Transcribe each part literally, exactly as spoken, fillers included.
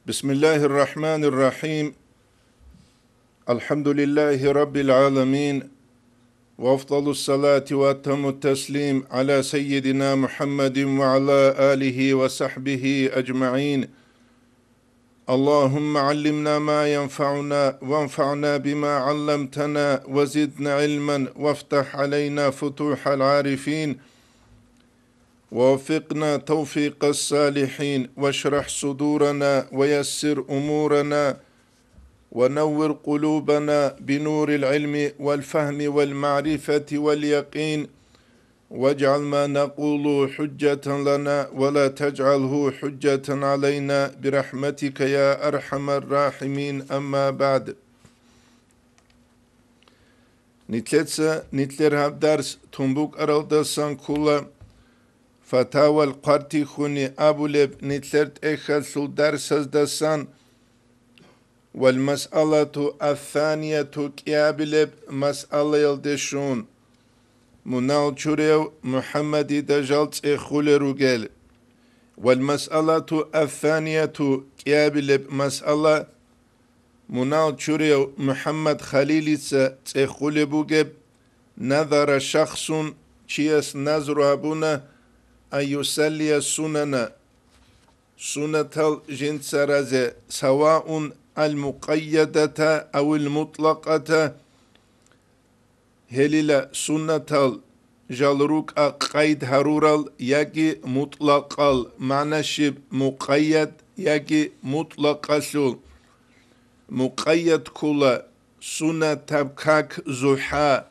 بسم الله الرحمن الرحيم. الحمد لله رب العالمين. وأفضل الصلاة وأتم التسليم على سيدنا محمد وعلى آله وصحبه أجمعين. اللهم علمنا ما ينفعنا وانفعنا بما علمتنا وزدنا علما وافتح علينا فتوح العارفين ووفقنا توفيق الصالحين واشرح صدورنا ويسر أمورنا ونور قلوبنا بنور العلم والفهم والمعرفة واليقين واجعل ما نقول حجة لنا ولا تجعله حجة علينا برحمتك يا أرحم الراحمين. أما بعد. Нилъеца нилъер гьаб дарс тун букӀаралдасан ккола Фатавал хъвартихьуни абулеб нилъер тӀехьалъул дарсаздасан, вал масъалату ассанияту кӀиабилеб масъалаялде щун, мунагьал чурав МухӀаммадида жал цӀехулел ругел. Вал масъалату ассанияту кӀиабилеб масъала, мунагьал чурав МухӀаммад Халилица цӀехулеб бугеб: назара шахсун, чияс назру гьабуна, ан юсаллия сунана, сунатал жинца разе, саваун ал-мукъайядата авил мутӀлакъата, гьелила сунатал жал рукӀа къайд гьарурал яги мутӀлакъал, магӀна щиб, мукъайяд яги мутӀлакъалъул. Мукъайяд ккола сунатаб как зухӀа,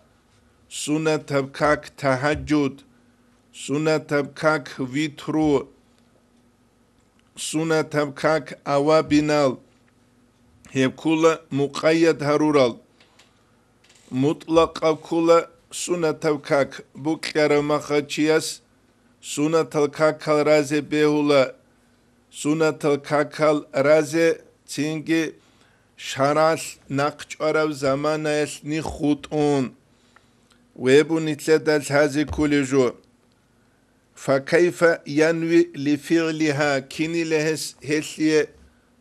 сунатаб как тагьаджуд, сунатаб как витру, сунатаб как авабинал, гьеб ккола мукъайяд гьарурал. МутӀлакъаб ккола сунатаб как букьарав махачияс сунатал какал разе бегьула, сунатал какал разе цинги шаргӀалъ нахъчӀвараб заманаялъ ниххутӀун. Вебу нилъеда лъазе кколеб жо. Факайфа янви лифигӀлиха, кинила гьес гьелъие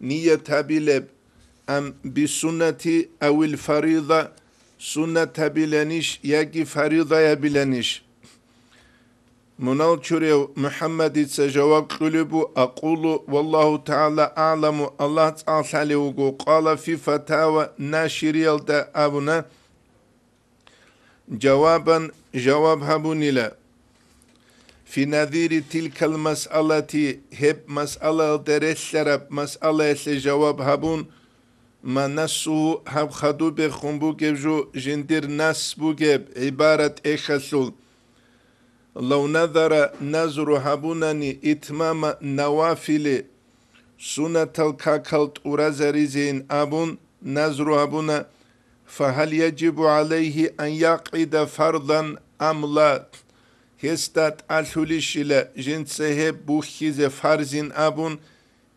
ният гьабилеб, ам бисуннати авил фарида, суннат гьабиланищ яги фарида гьабиланищ? Мунал чурев МухӀаммадица жаваб кьулеб бу, акъулу, валлагьу тагӀала агӀламу, Аллагь цӀаллъалев вуго, къала фи фатава нашириялда абуна, жавабан, жаваб гьабунила. Фи надири тилкал масъалати, гьеб масъалаялда релълъараб масъалаялъе жаваб гьабун, ма нассугьу, гьаб хадубехун бугеб жо жиндир нас бугеб гӀибарат тӀехьалъул. Лав назара, назру гьабунани, итмама навафили, сунатал какал тӀуразаризейин абун назру гьабуна, фагьал яжибу гӀалайгьи ан якъида фардан ам ла? Гьесда тӀалъулищила жинца гьеб бухьизе фарзин абун,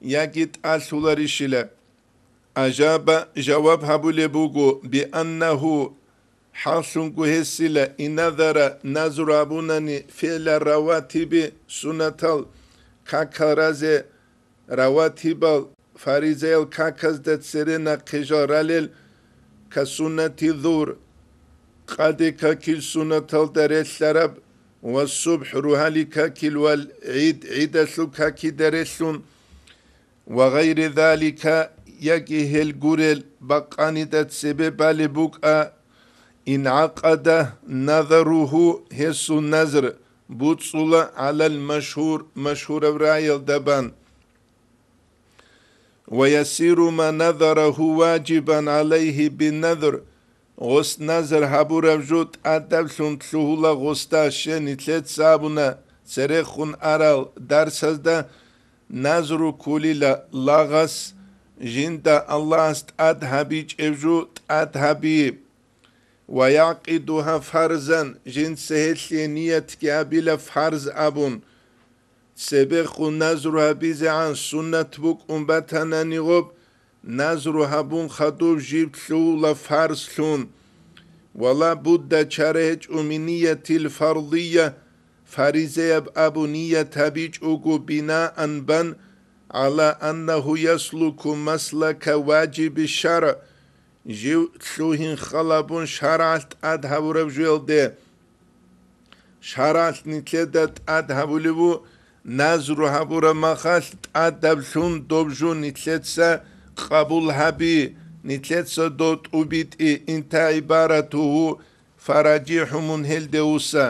яги тӀалъуларищила? Ажаба, жаваб гьабулеб буго, бианнагьу, хӀаллъунго гьесила, иназара, назру гьабунани, фигӀла раватиби, сунатал какал разе, раватибал, фаризаял каказда цере нахъе жал ралел, ка суннати зугьр, къаде какил сунаталда релълъараб, ва субхӀ, рухӀали какил, вал гӀид, гӀидалъул какида релълъун, ва гъайри залика, яги гьел гурел бакъанида цебе балеб букӀа, ин гӀакъада назаругьу, гьесул назр буцӀула гӀалал машгьур, машгьураб раялда бан. Ва ясиру ма назарагьу важибан гӀалайгьи бинназр, гъос назр гьабураб жо тӀадаблъун лъугьула гъосда, щай нилъеца абуна церехун арал дарсазда, назру кколила лагъас, жинда Аллагьас тӀад гьабичӀеб жо тӀад гьаби. Ва якъидугьа фарзан, жинца гьелъие ниятги гьабила фарз абун. Цебехун назру гьабизегӀан суннат букӀун батанани гъоб, назру гьабун хадуб жиб лъугьула фарзлъун. Ва ла будда чара гьечӀо мин ниятил фардия, фаризаяб абу ният гьабичӀого бинаан бан, гӀала аннагьу яслуку маслака важиби шаргӀ, жив лъугьин халабун шаргӀалъ тӀад гьабураб жуялде. ШаргӀалъ нилъеда тӀад гьабулев ву, назру гьабураб махалъ тӀадаблъун доб жо нилъеца къабул гьаби, нилъеца дов тӀубитӀи, инта гӀибаратугьу, фаражихӀу, мун гьелде вуса,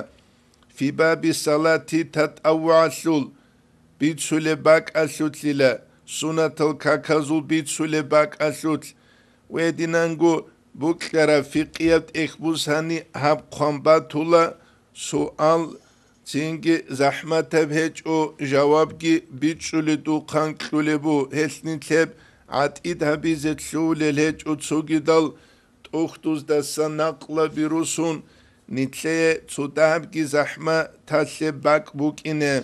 фи баби салати татаввугӀалъул, бицулеб бакӀалъулъила, сунатал каказул бицулеб бакӀалъулъ, гьединанго букьараб фикъияб тӀехь бусани гьаб хъван батула, суал цинги захӀматаб гьечӀо, жавабги бичӀчӀуледухъан кьулеб бу, гьелъ нилъеб гӀатӀид гьабизе лъугьулел гьечӀо цогидал тӀухьдуздасан накълаби русун, нилъее цо дагьабги захӀматалъе бакӀ букӀине.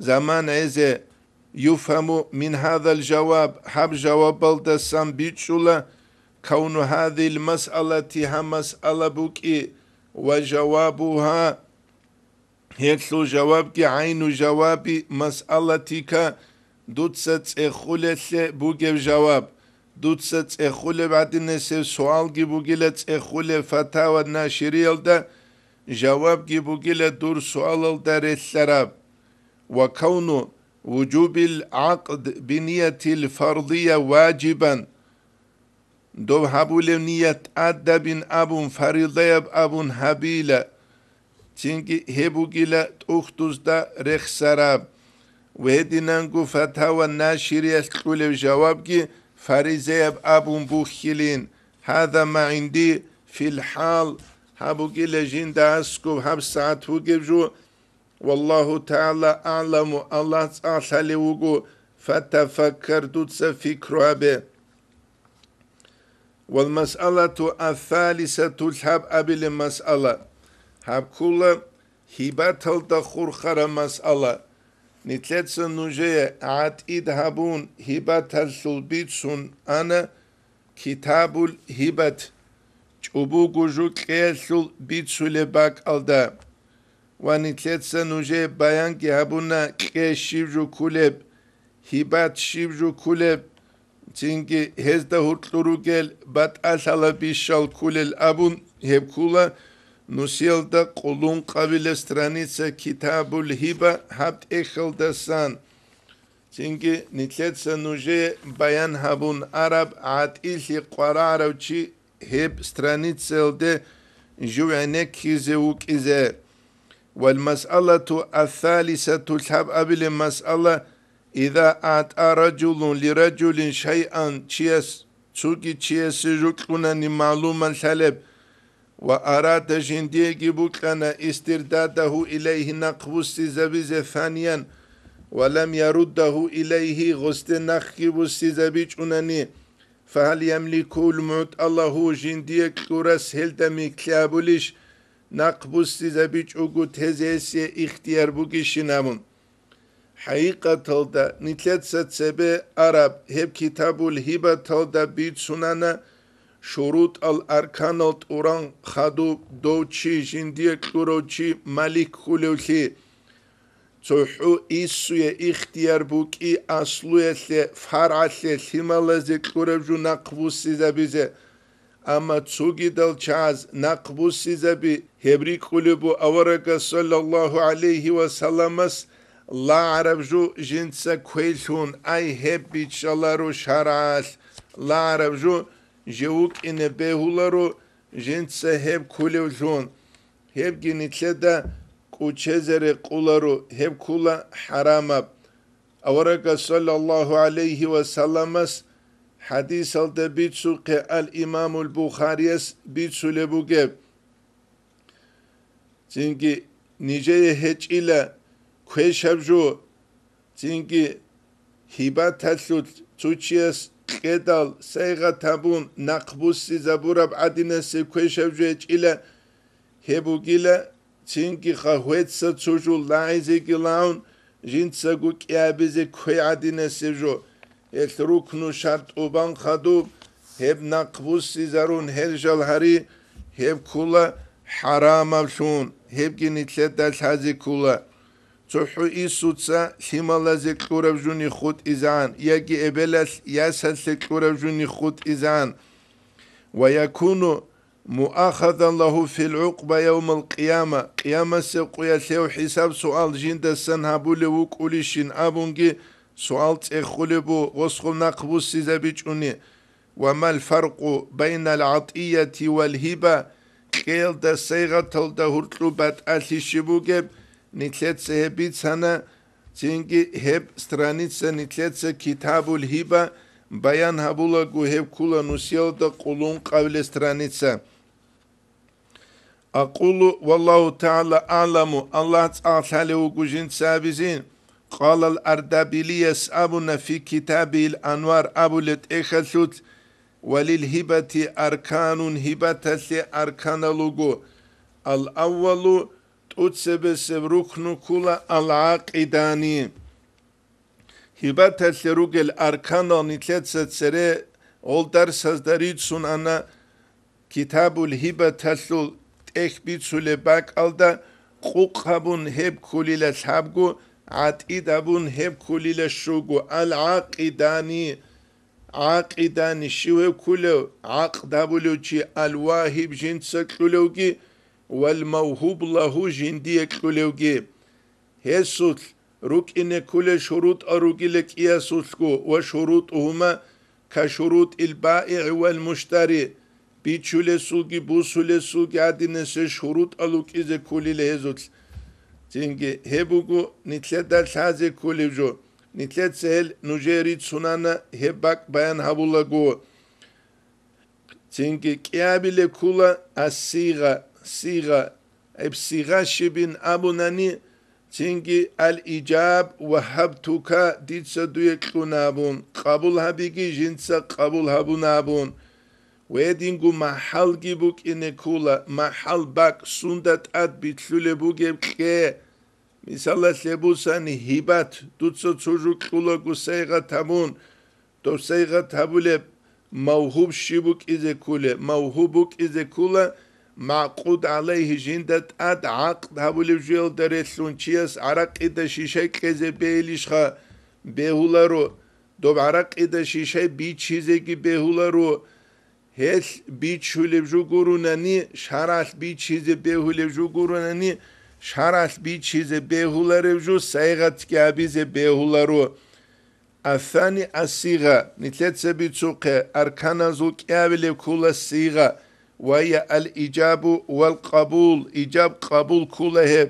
Заман гӀезе, юфгьаму мин гьадал жаваб, гьаб жавабалдасан бичӀчӀула, кавну гьадил масъалати, гьаб масъала букӀи, ва жавабугьа, гьелъул жавабги гӀайну жаваби масъалатика, дуца цӀехулелъе бугеб жаваб, дуца цӀехулеб гӀадинасеб суалги бугила цӀехулеб фатава нашириялда, жавабги бугила дур суалалда релълъараб. Ва кавну вужубил гӀакъд биниятил фардия важибан, доб гьабулев ният тӀадабин абун, фаридаяб абун гьабила, цинги гьеб бугила тӀухьдузда рехсараб. Гьединанго фатава нашириялъ кьулев жавабги фаризаяб абун бухьилин. Гьаза ма гӀинди фил хӀал, гьаб бугила жинда аскӀоб гьабсагӀат бугеб жо, Валлагьу тагӀала аъламу, Аллагь цӀалъалев вуго, фатафаккар, дуца пикру гьабе. Вал масъалату ас-салисату, лъабабилеб масъала. Гьаб ккола гьибаталда хурхараб масъала. Нилъеца нужее гӀатӀид гьабун гьибаталъул бицун ана Китабул гьибат, чӀобого жо кьеялъул бицулеб бакӀалда. Ва нилъеца нужее баянги гьабуна кье щиб жо кколеб, гьибат щиб жо кколеб, цинги гьезда гьоркьор ругел батӀалъала бищал кколел абун, гьеб ккола нусиялда къуллункъабила страница Китабул гьиба гьаб тӀехьалдасан. Цинги нилъеца нужее баян гьабун араб гӀатӀилъи къварагӀарав чи гьеб страницаялде жив гӀенеккизе вукӀизе. Вал масъалату ас-салисату, лъабабилеб масъала, иза агӀтӀа ражулун лиражулин шайъан, чияс цоги чиясе жо кьунани магӀлуман лъалеб, ва арада, жиндиеги букьана, истирдадагьу илайгьи, нахъ буссизабизе, фаниян, ва лам яруддагьу илайгьи, гъосде нахъги буссизабичӀунани, фагьал ямликул мугӀталагьу, жиндие кьурас гьелда микьлъи абулищ, нахъ буссизабичӀого тезе гьесие ихтияр бугищин абун. ХӀакъикъаталда, нилъеца цебе араб гьеб Китабул гьибаталда бицунана шурутӀал, арканал тӀуран хадуб дов чи, жиндие кьурав чи малик кколевлъи. ЦохӀо иссуе ихтияр букӀи аслуялъе, фаргӀалъе, лъималазе кьураб жо нахъ буссизабизе. Амма цогидал чагӀаз нахъ буссизаби гьеб рикӀкӀулеб бу аварагас, саллаллагьу гӀалайгьи ва салламас, лагӀараб жо жинца квейлъун, ай, гьеб бичӀчӀаларо шаргӀалъ, лагӀараб жо жев вукӀине бегьуларо жинца гьеб кколевлъун, гьебги нилъеда кӀучезе рекъоларо, гьеб ккола хӀарамаб. Аварагас, саллаллагьу гӀалайгьи ва салламас, хӀадисалда бицухъе, ал-Имамул Бухарияс бицулеб бугеб. Цинги нижее гьечӀила квешаб жо, цинги гьибаталъулъ цо чияс кьедал сайгъат гьабун нахъ буссизабураб гӀадинасе квешаб жо гьечӀила, гьеб бугила, цинги хъа гьеца цо жо лагӀизеги лагьун, жинцаго кӀиабизе квей гӀадинасеб жо. Гьелъ рукну шартӀ тӀубан хадуб, гьеб нахъ буссизарун гьел жал гьари, гьеб ккула хӀарамаблъун, гьебги нилъеда лъазе ккула. цохӀо инсуца лъималазе кьураб жуни хутӀизегӀан, яги эбелалъ ясалъе кьураб жуни хутӀизегӀан. Ва якуну муахазан лагьу фил гӀукъба явмал къияма, къиямасеб къуялъ гьев хӀисаб-суал жиндасан гьабулев вукӀулищин абунги суал цӀехулеб бу, гъосул нахъ буссизабичӀони. Ва мал фаркъу байнал гӀатӀияти вал гьиба, кьеялда сайгъаталда гьуркьуб батӀалъи щиб бугеб, нилъеца гьеб бицана, цинги гьеб страница нилъеца Китабул гьиба баян гьабулаго гьеб ккула нусиялда къуллун къабилеб страница. Акъулу, валлагьу тагӀала аъламу, Аллагь цӀакъ лъалев вуго жинца абизе, къалал Ардабилияс абуна фи китабил Анвар абулеб тӀехьалъулъ, ва лил гьибати арканун, гьибаталъе арканал руго. Ал-аввалу, тӀуцебесеб рукну ккула ал-гӀакъидани. Гьибаталъе ругел арканал нилъеца цере гъол дарсазда рицун ана. Китабул гьибаталъул тӀехь бицулеб бакӀалда къукъ гьабун гьеб ккулила лъабго, гӀатӀид гьабун гьеб ккулила щуго, ал-гӀакъидани. ГӀакъидани щив гьев ккулев? ГӀакъд гьабулев чи, ал-вагьиб жинца кьулевги, вал-мавгьуб лагьу жиндие кьулевги. Гьесулъ рукӀине кколел шурутӀал ругила кӀиясулъго ва шурутӀугьума ка шурутӀил баигӀи вал муштари, бичулесулги бусулесулги гӀадинасел шурутӀал рукӀизе кколила гьезулъ. Цинги гьеб буго нилъеда лъазе кколеб жо, нилъеца гьел нужее рицунана гьеб бакӀ баян гьабулаго. Цинги кӀиабилеб ккула ас-сигъа, сигъа. Гьеб сигъа щибин абунани, цинги ал-ижаб вагьабтука, дица дуе кьуна абун, къабул гьабиги, жинца къабул гьабуна абун. Гьединго махӀалги букӀине ккула, махӀал бакӀ сунда тӀад битлъулеб бугеб кье. Мисалалъе бусани, гьибат, дуца цо жо кьулаго сайгъат гьабун, дов сайгъат гьабулеб, мавгьуб щиб букӀизе ккулеб? Мавгьуб букӀизе ккула, магӀкъуд гӀалайгьи жинда тӀад гӀакъд гьабулеб жуялда релълъун чияс гӀаракъида шишай кьезе бегьилищха? Бегьуларо. Доб гӀаракъида шишай бичизеги бегьуларо. Гьелъ бичулеб жо гурунани, шаргӀалъ бичизе бегьулеб жо гурунани, шаргӀалъ бичизе бегьулареб жо сайгъатги гьабизе бегьуларо. Асани ас-сигъа, нилъеца бицухъе, арканазул кӀиабилеб ккула сигъа, ва я ал-ижабу вал-къабул, ижаб-къабул ккула гьеб.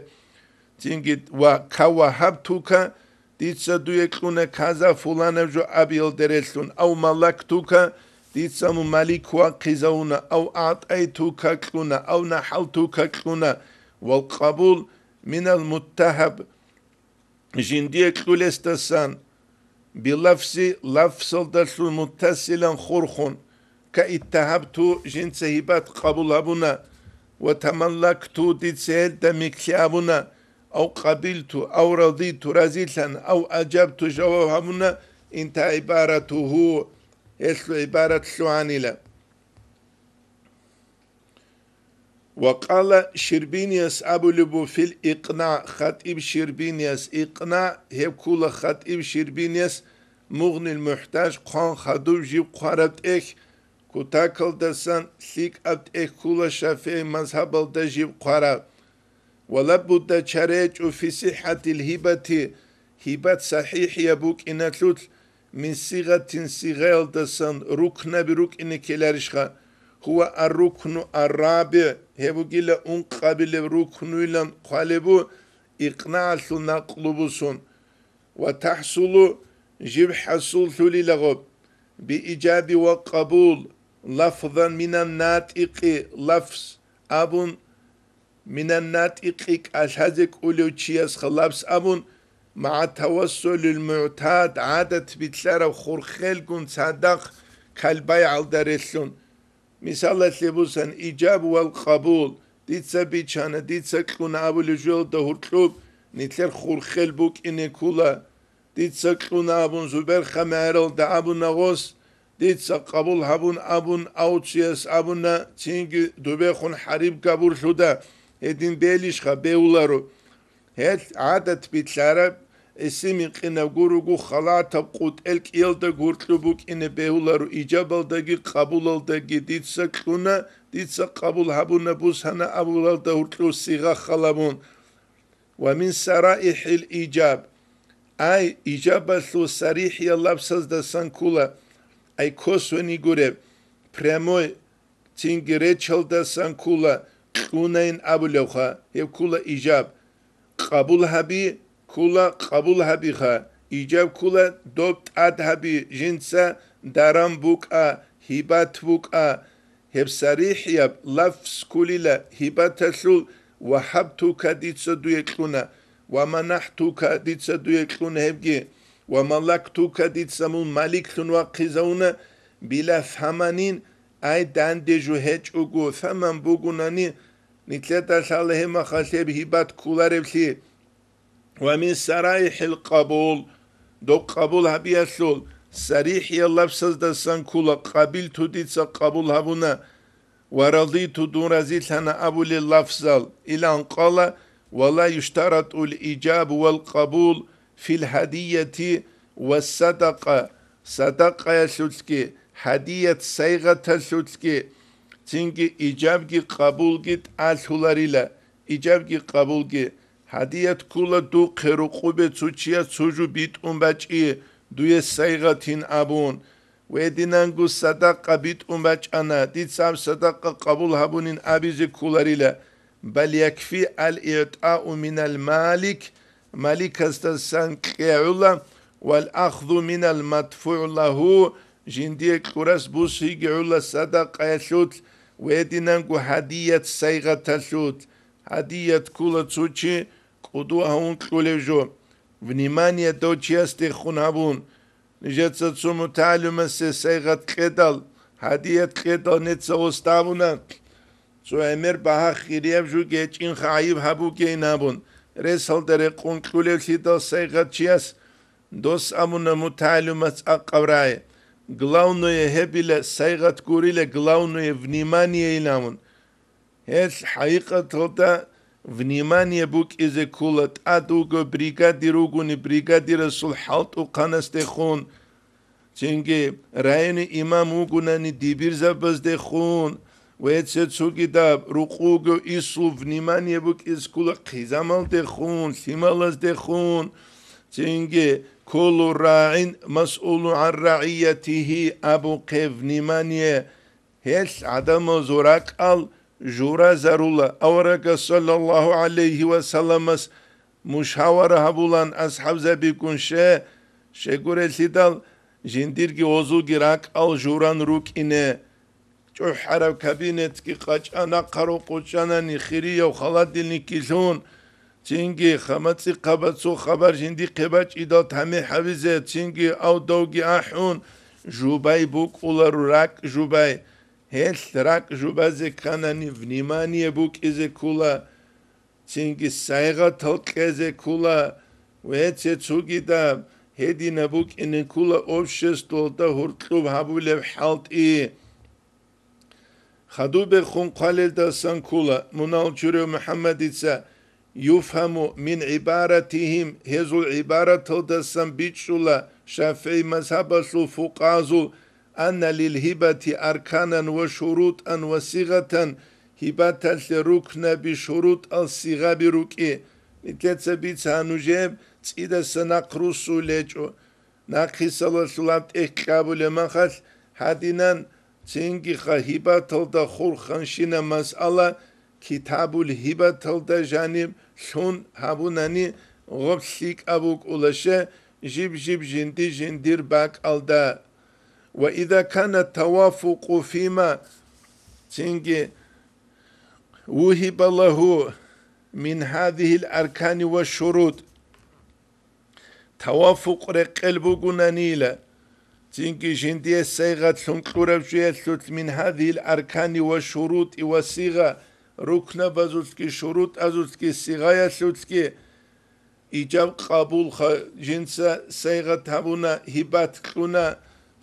Цинги ва ка вагьабтука, дица дуе кьуна каза фуланаб жо абиялда релълъун, ав малактука, дица мун малик вахъизавуна, ав агӀтӀайтука кьуна, ав нахӀалтука кьуна, вал къабул минал муттагьаб, жиндие кьулесдасан, билафзи, лафзалдалъун муттасилан хурхун, ка иттагьабту, жинца гьибат къабул гьабуна, ва тамаллакту, дица гьелда микълъи абуна, ав къабилту, ав радиту, разилъан, ав аджабту, жаваб гьабуна, инта гӀибаратугьу, гьелъул гӀибарат лъугьанила. Ва къала Щербинияс абулеб бу фил икъна, хатӀиб Щербинияс, икъна гьеб ккула хатӀиб Щербинияс Мугънил МухӀтаж хъван хадуб жиб хъвараб тӀехь, кутакалдасан лъикӀаб тӀехь ккула ШафигӀи мазгьабалда жиб хъвараб. Ва лабудда чаречӀо фи сихӀатил гьибати, гьибат сахӀихӀияб букӀиналъулъ, мин сигъатин сигъаялдасан рукнаби рукӀине ккеларищха? Гьува ар-рукну ар-рабигӀ, гьеб бугила ункъабилеб рукнуйилан хъвалебу икънагӀалъул накълу бусун. Ва тахӀсулу, жиб хӀасуллъулила гъоб, би ижаби ва къабул, лафзан минан натӀикъи, лафз абун, минан натӀикъи кӀалъазе кӀулев чиясха лафз абун, магӀа тавассулил мугӀтад, гӀадат билълъараб хурхелгун цадахъ калбайгӀалда релълъун. Мисалалъе бусан, ижаб вал къабул, дица бичана, дица кьуна абулеб жоялда гьуркьуб, нилъер хурхел букӀине ккула. Дица кьуна абун Зубер-ха мегӀералда абуна гъос, дица къабул гьабун абун авцияс абуна, цинги дубехун хӀариб габурлъуда, гьедин белищха? Бегьуларо. Гьел гӀадат билълъараб, гӀисин-микъинаб гуруго халатаб къутӀел кӀиялда гьоркьоб букӀине бегьуларо ижабалдаги къабулалдаги дица кьуна, дица къабул гьабуна, бусана абулалда гьоркьов сигъа халабун. Ва мин сараихӀил ижаб. Ай, ижабалъул сарихӀиял лапсаздасан ккула, ай косвенный гуреб, прямой, цинги речалдасан ккула, кьунайин абулевха, гьеб ккула ижаб. Къабул гьаби ккула, къабул гьабиха, ижаб ккула, доб тӀад гьаби, жинца даран букӀа, гьибат букӀа. Гьеб сарихӀияб лафз ккулила гьибаталъул: «Вагьабтука», дица дуе кьуна, «Ва манахӀтука», дица дуе кьуна гьебги, «Ва малактука», дица мун маликлъун вахъизавуна, «била саманин», ай данде жо гьечӀого, саман бугунани, нилъеда лъала гьеб махалъ гьеб гьибат кколареблъи. Ва мин сараихӀил къабул, доб къабул гьабиялъул сарихӀиял лапсаздасан ккула: «Къабилту», дица къабул гьабуна, «ва радиту», дун разилъана абулел лафзал, илан къала: «Ва ла юштаратул ижаб вал къабул фил гьадияти ва садакъа», садакъаялъулъги, гьадият-сайгъаталъулъги, цинги ижабги къабулги тӀалъуларила, ижабги къабулги. Гьадият ккула духъе рукъубе цо чияс цо жо битӀун бачӀи, дуе сайгъатин абун. Гьединанго садакъа битӀун бачӀана, дица гьаб садакъа къабул гьабунин абизе кколарила. Бал якфи ал-игӀтау минал малик, маликасдасан кьегӀула, вал ахзу минал мадфугӀ лагьу, жиндие кьурас бусигигӀула садакъаялъулъ, гьединанго гьадият-сайгъаталъулъ. Гьадият ккула цо чи кӀуду гьавун кьулев жо. Внимание дов чиясдехун гьабун. Нижеца цо мутагӀалимасе сайгъат кьедал, гьадият кьедал неца гъостабуна, цо гӀемер багьа хирияб жо гьечӀинха гӀайиб гьабугейин абун, ресалда рекъон кьулевлъидал сайгъат чияс, дос абуна мутагӀалимас цӀакъаб рагӀи. Главное гьебила сайгъат гурила, главное внимание ин абун. Гьелъ хӀакъикъаталда внимание букӀизе ккола, тӀад вуго бригадир вугони, бригадирасул хӀалтӀухъанасдехун, цинги райони имам вугунани дибирзабаздехун, ва цо-цогидаб рукъуго исул внимание букӀизе ккола хъизамалдехун, лъималаздехун, цинги куллу рагӀин масъулун гӀан рагӀиятигьи абухъе внимание. Гьелъ гӀадамазул ракӀал журазарула. Аварагас саллаллагьу гӀалайгьи ва салламас мушавара гьабулан асхӀабзабигун, ще, щегурелъидал жиндирги гъозулги ракӀал журан рукӀине. ЧӀухӀараб кабинетги къачӀа, нахъа рокъов чӀанани, хирияв холодильникги лъун, цинги хамацӀихъабацул хабар жиндихъе бачӀидал тамихӀ гьабизе, цинги авдавги ахӀун, жубай букӀуларо, ракӀ жубай. Гьелъ ракӀ жубазе кканани, внимание букӀизе ккула, цинги сайгъатал кьезе ккула, ва цо-цогидаб гьединаб букӀине ккула обществалда гьоркьоб гьабулеб хӀалтӀи. Хадубехун хъвалелдасан ккола, мунал чурев МухӀаммадица: «Юфгьаму мин гӀибаратигьим», гьезул гӀибараталдасан бичӀчӀула, ШафигӀи мазгьабалъул фукъагьазул: «Анна лил гьибати арканан ва шурутӀан ва сигъатан», гьибаталъе рукнаби, шурутӀал, сигъаби рукӀи. Нилъеца бицана нужеб цӀидасан нахъ руссулечӀо. Нахъисалалъул гьаб тӀехь кьабулеб махалъ гьадинан, цинги гьибаталда хурханщина масъала, Китабул гьибаталда жаниб лъун гьабунани, гъоб лъикӀаб букӀула, ще, жиб-жиб жинди-жиндир бакӀалда. Ва иза кана тавафукъу фима, цинги, вухиба лагьу мин гьазигьил аркани ва шурут. Тавафукъ рекъел бугунанила, цинги жиндие сайгъатлъун кьураб жуялъулъ мин гьазигьил аркани ва шурутӀи ва сигъа, рукнабазулъги шурутӀазулъги сигъаялъулъги ижаб къабулха, жинца сайгъат гьабуна, гьибат кьуна,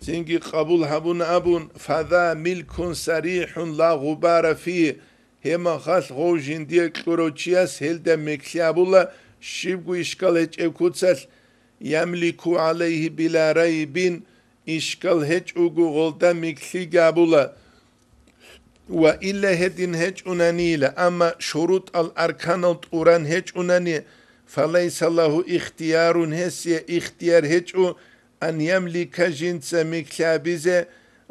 цинги къабул гьабуна абун, фаза милкун сарихӀун ла гъубара фи, гьеб махалъ гъов жиндие кьурав чияс гьелда меклъи абула, Щибго ишкал гьечӀеб куцалъ, ямлику гӀалайгьи била райбин, ишкал гьечӀого гъолда микълъиги абула. Ва илла гьедин гьечӀунанила, амма шурутӀал арканал тӀуран гьечӀунани, фалайса лагьу ихтиярун, гьесие ихтияр гьечӀо, ан ямлика жинца микълъи абизе,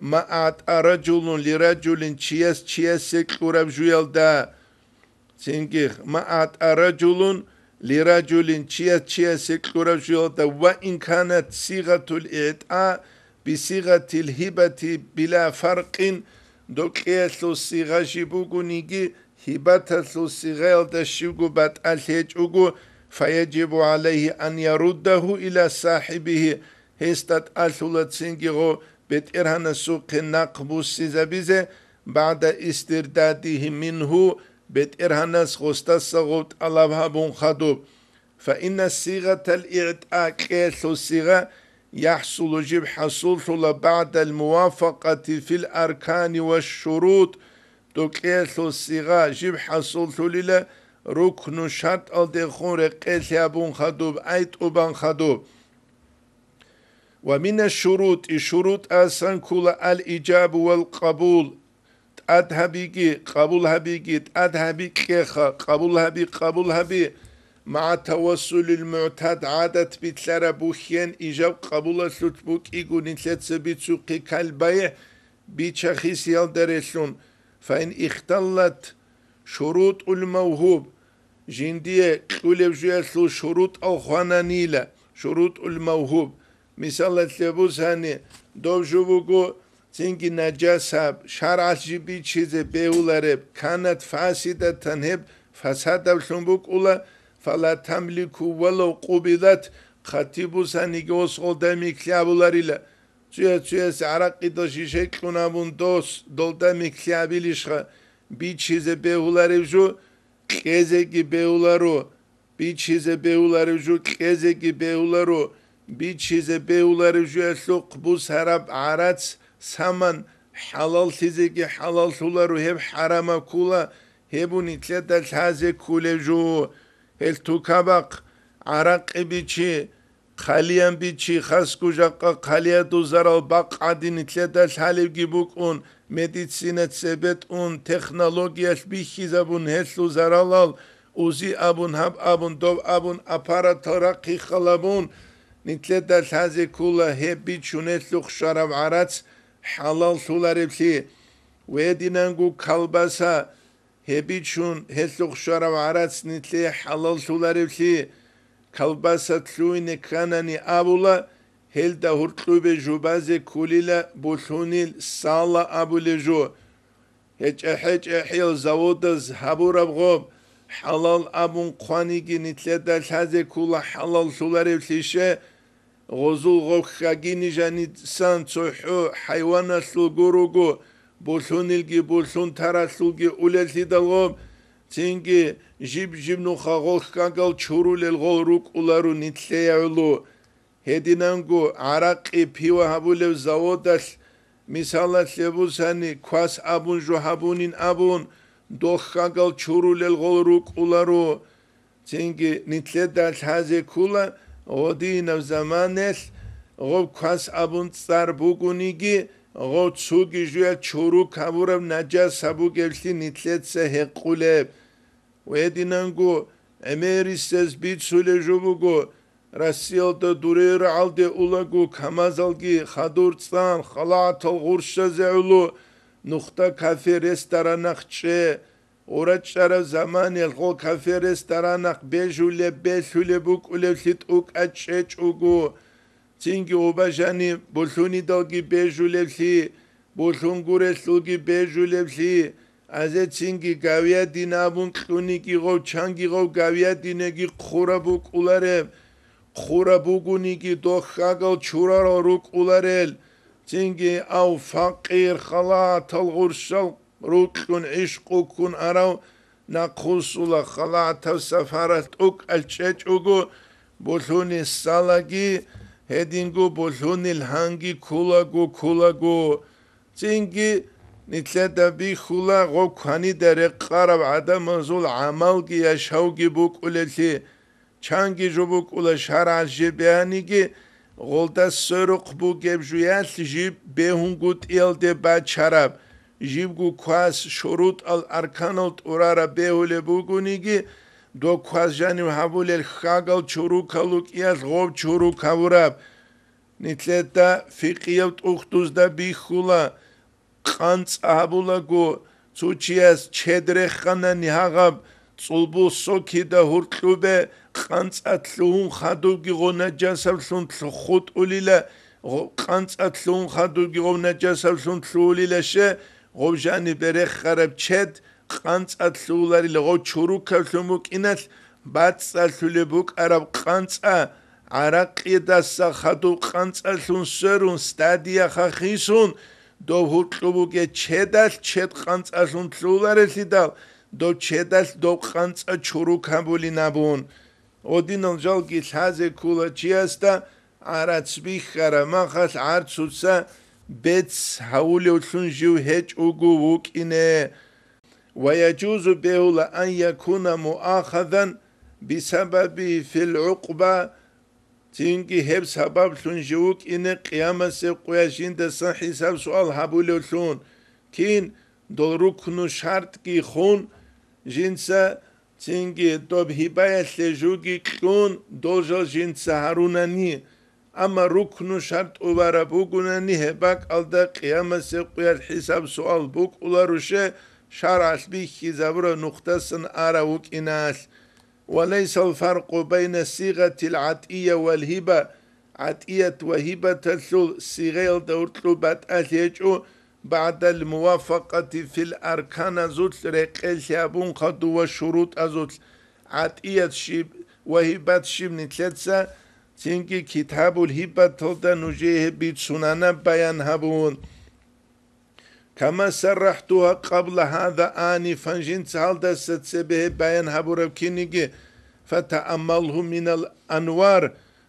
ма агӀта ражулун лиражулин чияс чиясе кьураб жуялда. Цинги, ма агӀта ражулун лиражулин чияс чиясе кьураб жуялда, ва ин канат сигъатул игӀтӀа бисигъатил гьибати била фаркъин, докьиялъул сигъа жиб бугониги, гьибаталъул сигъаялда щибго батӀалъи гьечӀого, фаяжибу гӀалайгьи ан яруддагьу ила сахӀибигьи, гьесда тӀалъула цинги гъо БетӀергьанасухъе нахъ буссизабизе, багӀда истирдадигьи мингьу, БетӀергьанас гъосдаса гъов тӀалаб гьабун хадуб. Фаинна сигъатал игӀтӀа, кьеялъул сигъа, яхӀсулу, жиб хӀасуллъула, багӀдал мувафакъати фил аркани ва шурут, докьеялъул сигъа жиб хӀасуллъулила рукну шартӀалдехун рекъелъи абун хадуб, ай тӀубан хадуб. Ва мина шурутӀи, шурутӀасан ккола ал-ижабу вал къабул, тӀад гьабиги, къабул гьабиги, тӀад гьаби кьеха, къабул гьаби, къабул гьаби, магӀа тавассулил мугӀтад, гӀадат билълъараб бухьен ижаб къабулалъулъ букӀиго нилъеца бицухъе кал-байгӀ, бича-хисиялда релълъун, фаин ихталлат шурутӀул мавгьуб, жиндие кьулеб жуялъул шурутӀал хвананила, шурутӀул мавгьуб, мисалалъе бусани, доб жо буго, цинги нажасаб, шаргӀалъ жиб бичизе бегьулареб, канат фасидатан, гьеб фасадаблъун букӀула, фала тамлику валав къубилат, хъатиб бусаниги осгъолда микълъи абуларила. Цуя-цуяс гӀаракъидал шиша кьун абун дос, долда микълъи абилищха, бичизе бегьуларев жо, кьезеги бегьуларо, бичизе бегьуларев жо, кьезеги бегьуларо, бичизе бегьуларев жоялъухъ бусараб гӀарац, саман, хӀалаллъизеги хӀалаллъуларо, гьеб хӀарамаб ккула, гьеб нилъеда лъазе ккулев жо. Гьел тукабахъ, гӀаракъи бичи, хъалиян бичи, хасго жакъа хъалиядул зарал бакъ гӀадин нилъеда лъалебги букӀун, медицина цебетӀун, технологиялъ бихьизабун гьелъул заралал, узи абун, гьаб абун, доб абун, аппаратал рахъи халабун, нилъеда лъазе ккула гьеб бичун гьелъухъ щвараб гӀарац хӀалаллъулареблъи. Гьединанго колбаса, гьеб бичун гьелъухъ щвараб гӀарац нилъее хӀалаллъулареблъи, колбаса лъугьине кканани абула, гьелда гьуркьубе жубазе ккулила булъунил сала абулеб жо. ГьечӀе-хӀечӀехӀел заводаз гьабураб гъоб, хӀалал абун хъваниги нилъеда лъазе ккула хӀалаллъулареблъище, гъозул гъоб хьагини жанисан цохӀо хӀайваналъулго руго, булъунилги булъун таралъулги улеллъидал гъоб, цинги жиб-жиб нуха гъоб хьагал чурулел гъол рукӀуларо нилъее гӀоло. Гьединанго гӀаракъи, пиво гьабулев заводалъ, мисалалъе бусани, квас абун жо гьабунин абун, дох хьагал чурулел гъол рукӀуларо. Цинги нилъеда лъазе ккула, гъодинаб заманалъ гъоб квас абун цӀар бугониги, гъоб цоги жуялъ чуру кабураб нажаса бугеблъи нилъеца гьекъулеб. Гьединанго гӀемерисез бицулеб жо буго, Россиялда дуре рагӀалде улаго КамАЗалги хадур цӀан, халатал гъурщазе гӀоло, нухда кафе-ресторанахъ чӀе, гъурачӀараб заманалъ гъо кафе-ресторанахъ бежулеб, белъулеб букӀулеблъи тӀукӀа чӀечӀого, цинги убажани булъунидалги бежулеблъи, булъун гурелъулги бежулеблъи, азецинги гавиядин абун кьуниги гъов, чанги гъов гавиядинеги хъураб букӀулареб, хъураб бугониги дох хьагал чурарал рукӀуларел, цинги ав факъир халатал гъурщал рукьун гӀишкъу ккун арав нахъвуссула халатав сапаралъ тӀукӀал чӀечӀого, булъунил салаги, гьединго булъунил гьанги ккулаго, ккулаго. Цинги нилъеда бихьула гъоб кванида рекъараб гӀадамазул гӀамалги яшавги букӀулеблъи. Чанги жо букӀула шаргӀалъ жиб бегьаниги, гъолда сверухъ бугеб жуялъ жиб бегьунгутӀиялде бачараб, жибго квас шурутӀал-арканал тӀурараб бегьулеб бугониги, доб квас жанив гьабулел хьагал чорокал рукӀиялъ гъов чорок гьавураб. Нилъеда фикъияв тӀухьдузда бихьула, къанцӀа гьабулаго, цо чияс чед реханани гьагъаб, цӀулбу сокида гьуркьубе, къанцӀа лъугьун хадубги гъов нажасаблъун лъу-, хутӀулила, гъо-, къанцӀа лъугьун хадубги гъов нажасаблъун лъугьулила, ще, гъов жанибе рехараб чед къанцӀа лъугьуларила, гъов чорокаблъун букӀиналъ, бацӀцӀалъулеб букӀараб къанцӀа, гӀаракъидаса хадуб къанцӀалъун сверун, стадияха хисун, дов гьуркьуб бугеб чедалъ чед къанцӀалъун лъугьуларелъидал, дов чедалъ дов къанцӀа чорок гьабулин абун. Гъодинал жалги лъазе ккола чиясда гӀарац бихьараб махалъ гӀарцуца бецц гьавулевлъун жив гьечӀого вукӀине. Ва яжузу, бегьула, ан якуна муахазан бисабабигьи фил гӀукъба, цинги гьеб сабаблъун жив вукӀине къиямасеб къоялъ жиндасан хӀисаб-суал гьабулевлъун, кин дол рукну шартӀги хун, жинца цинги доб гьибаялъе жуги кьун, дол жал жинца гьарунани. Амма рукну шартӀ увараб бугунани, гьеб бакӀалда къиямасеб къоялъ хӀисаб-суал букӀуларуше, шаргӀалъ бихьизабураб нухдасан арав вукӀиналъ. Ва лайсал фаркъу байна сигъатил гӀатӀия вал гьиба, гӀатӀият ва гьибаталъул сигъаялда гьуркьу батӀалъи гьечӀо, багӀдал муваффакъати фил арканазулъ рекъелъи абун хадув ва шурутӀазулъ, гӀатӀият щиб ва гьибат щиб нилъеца цинги китабул гьибаталда нужее гьеб бицунана баян гьабун. Кама саррахӀтугьа къабла гьаза анифан, жинца гьалдаса цебе гьеб баян гьабураб киниги, фатааммалгьу минал анвар,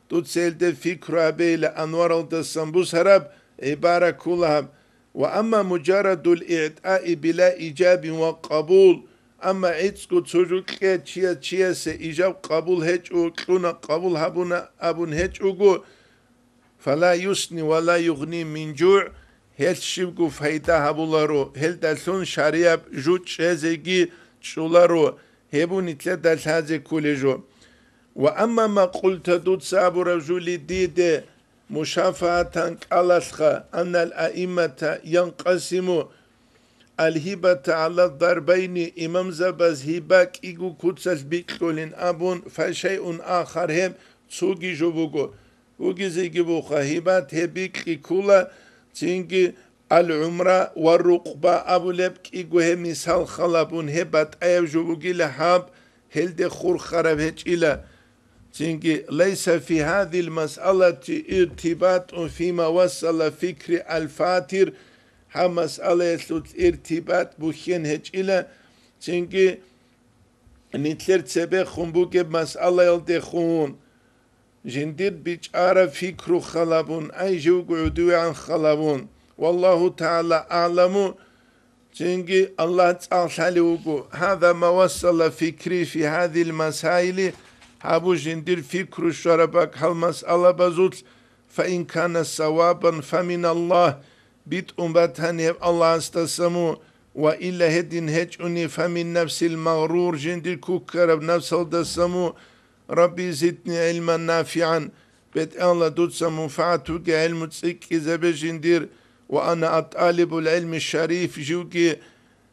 дуца гьелде пикру гьабейила, анваралдасан бусараб гӀибара ккола гьаб. Ва амма мужаррадул игӀтӀаи била ижабин ва къабул, амма гӀицӀго цо жо кье чияс чиясе ижаб къабул гьечӀо, кьуна къабул гьабуна абун гьечӀого, фала юсни ва ла югъни мин жугӀ, гьелъ щибго пайда гьабуларо, гьелдалъун шарияб жу чӀезеги чӀоларо, гьеб нилъеда лъазе кколеб жо. Ва амма ма къулта, дуца абураб жули диде, мушафагьатан кӀалалъха, аннал аиммата янкъасиму алгьибата гӀала дарбайни, имамзабаз гьиба кӀиго куцалъ бикьулин абун, фашайун ахар, гьеб цоги жо буго. Бугезеги буха, гьибат гьеб бикьи ккула, цинги ал-гӀумра ва рукъба абулеб кӀиго гьеб мисал халабун, гьеб батӀаяб жо бугила гьаб, гьелде хурхараб гьечӀила. Цинги, лайса фи гьадил масъалати иртибатун фима вассала фикри аль-фатир, гьаб масъалаялъул иртибат бухьен гьечӀила, цинги, нилъер цебехун бугеб масъалаялдехун, жиндир бичӀчӀараб пикру халабун, ай живго гӀодовегӀан халабун. Валлагьу тагӀала агӀламу, цинги Аллагь цӀакъ лъалев вуго. Гьаза ма вассала фикри фи гьазил масаили, гьабу жиндир пикру щвараб бакӀ гьал масъалабазулъ, фаин кана савабан фаминаллагь, битӀун батани гьеб Аллагьасдасаму, ва илла гьедин гьечӀони фамин нафсил магърур, жиндир куккараб нафсалдасаму, Рабби зидни гӀилман нафигӀан, БетӀералла, дуца мунфагӀат бугеб гӀелму цӀикӀкӀизабе жиндир, ва ана атӀалибул гӀилми шариф, живги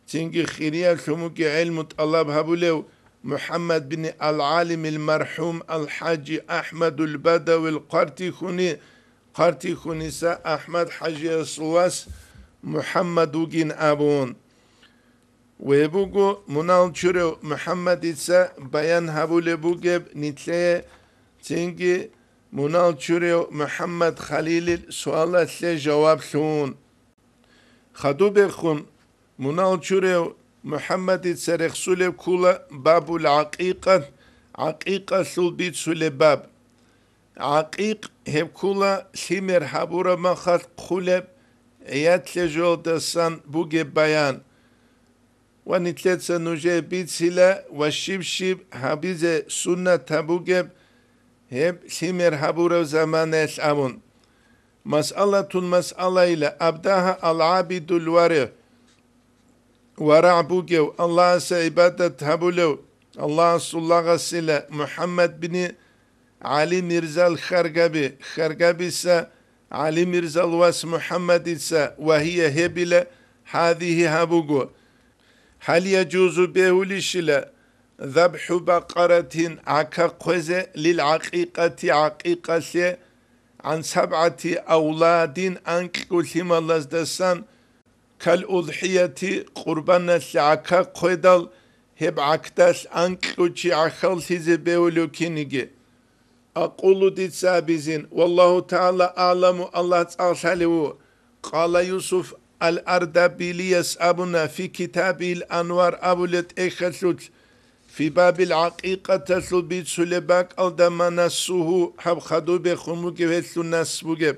цинги хириялъун бугеб гӀелму тӀалаб гьабулев МухӀаммад бин ал-ГӀалимил мархӀум ал-ХӀажи АхӀмадул Бадавил Хъвартихьуни, Хъвартихьуниса АхӀмад ХӀажиясул вас МухӀаммад вугин абун. Ве буго мунал чурев МухӀаммадица баян гьабулеб бугеб нилъее, цинги мунал чурев МухӀаммад Халилил суалалъе жаваблъун. Хадубехун мунал чурев МухӀаммадица рехсулеб ккула бабул гӀакъикъат, гӀакъикъалъул бицулеб баб. ГӀакъикъ гьеб ккула лъимер гьабураб махалъ хъулеб гӀиятлъе жоялдасан бугеб баян. ва нилъеца нужее бицила ва щиб-щиб гьабизе суннат гьабугеб гьеб лъимер гьабураб заманаялъ абун. Масъалатун, масъалайила, абдагьа ал-гӀабидул варигӀ, варагӀ бугев, Аллагьасе гӀибадат гьабулев, Аллагьасул лагъасила МухӀаммад бини ГӀали Мирзал хьаргаби, хьаргабица ГӀали Мирзал вас МухӀаммадица, ва гьия гьебила гьадигьи гьабуго. Гьал яжузу, бегьулищила, забхӀу бакъаратин, гӀака хъвезе, лил гӀакъикъати, гӀакъикъалъе, гӀан сабгӀати авладин, анкьго лъималаздасан, кал удхӀияти, къурбаналъе гӀака хъведал, гьеб гӀакдалъ анкьго чи гӀахьаллъизе бегьулев киниги. Акъулу, дица абизин, валлагьу тагӀала аъламу, Аллагь цӀаллъалев ву. Къала Юсуф ал-Ардабилияс абуна фи китабил Анвар абулеб тӀехьалъулъ, фи бабил гӀакъикъаталъул бицулеб бакӀалда ма нассугьу, гьаб хадубехун бугев гьелъул нас бугеб.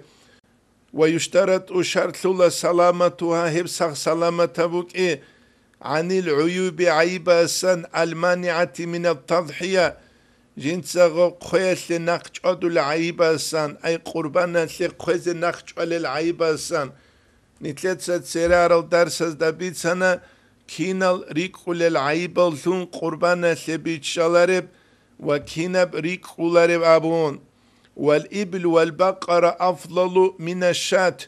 Ва юштарату, шартлъула, саламатугьа, гьеб сах-саламатаб букӀи, гӀанил гӀуюби, гӀайибасан, алманигӀати минат тадхӀия, жинцаго хъвеялъе нахъ чӀвадул гӀайибасан, ай къурбаналъе хъвезе нахъ чӀвалел гӀайибасан. Нилъеца церарал дарсазда бицана, кинал рикӀкӀулел гӀайибаллъун къурбаналъе биччалареб ва кинаб рикӀкӀулареб абун. Вал ибл вал бакъара афдалу мина шат,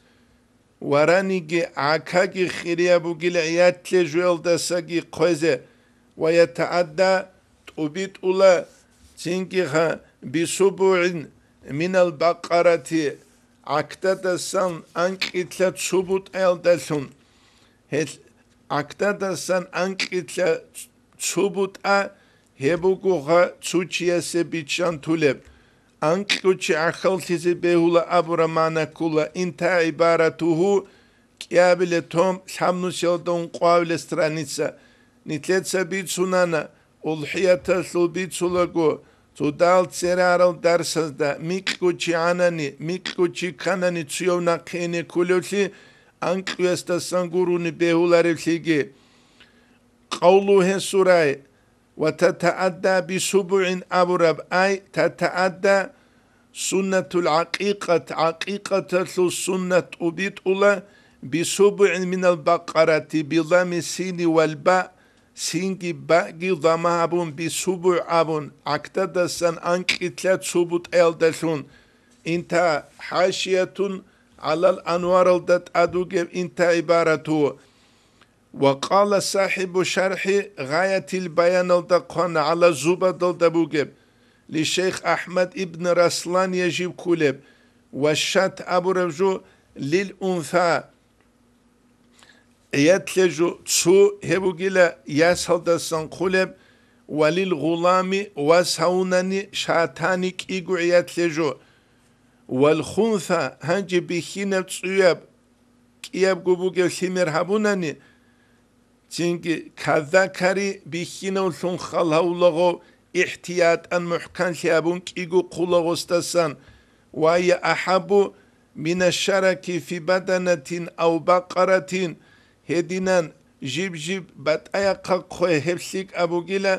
вараниги гӀакаги хирияб бугила гӀиятлъе жуялдасаги хъвезе, ва ятаадда, тӀубитӀула, цинги ха бисубугӀин минал бакъарати, гӀакдадасан анкьилъа цу бутӀаялдалъун. Гьел гӀакдадасан анкьилъа цу бутӀа, гьеб бугоха цо чиясе биччан тулеб. Анкьго чи гӀахьаллъизе бегьула абураб магӀна ккола, инта гӀибаратугьу, кӀиабилеб том, лъабнусиялда ункъоабилеб страница. Нилъеца бицунана, удхӀияталъул бицулаго, цо дал церарал дарсазда, микьго чи гӀанани, микьго чи кканани цуяв нахъе ине кколевлъи, анкьуясдасан гурони бегьуларевлъиги. Къавлу гьесурай, ва татаадда бисубугӀин абураб, ай, татаадда суннатул гӀакъикъат, гӀакъикъаталъул суннат тӀубитӀула, бисубугӀин минал бакъарати, билами сини вал ба, синги баъги дама гьабун, бисубугӀ абун, гӀакдадасан анкьилъа цо бутӀаялдалъун. Инта хӀашиятун гӀалал анваралда тӀад вугев инта гӀибарату. Ва къала сахӀибу шархӀи Гъаятил Баяналда хъвана гӀала зубадалда бугеб, ли шейх АхӀмад ибн Раслан яжиб ккулеб, ва шат абураб жо лил унса, гӀиятлъе жо цу гьеб бугила ясалдасан хъулеб, ва лил гъулами, вас гьавунани шатани кӀиго гӀиятлъе жо, вал хунса, гьанже бихьинаб цӀуяб кӀиябго бугев лъимер гьабунани, цинги казакари бихьинавлъун хал гьавулаго, ихтиятан мухӀканлъи гьабун кӀиго хъулагъосдасан, ва я ахӀабу минашшараки фи баданатин ав бакъаратин, гьединан жиб-жиб батӀаяхъа хъве гьеб лъикӀаб бугила,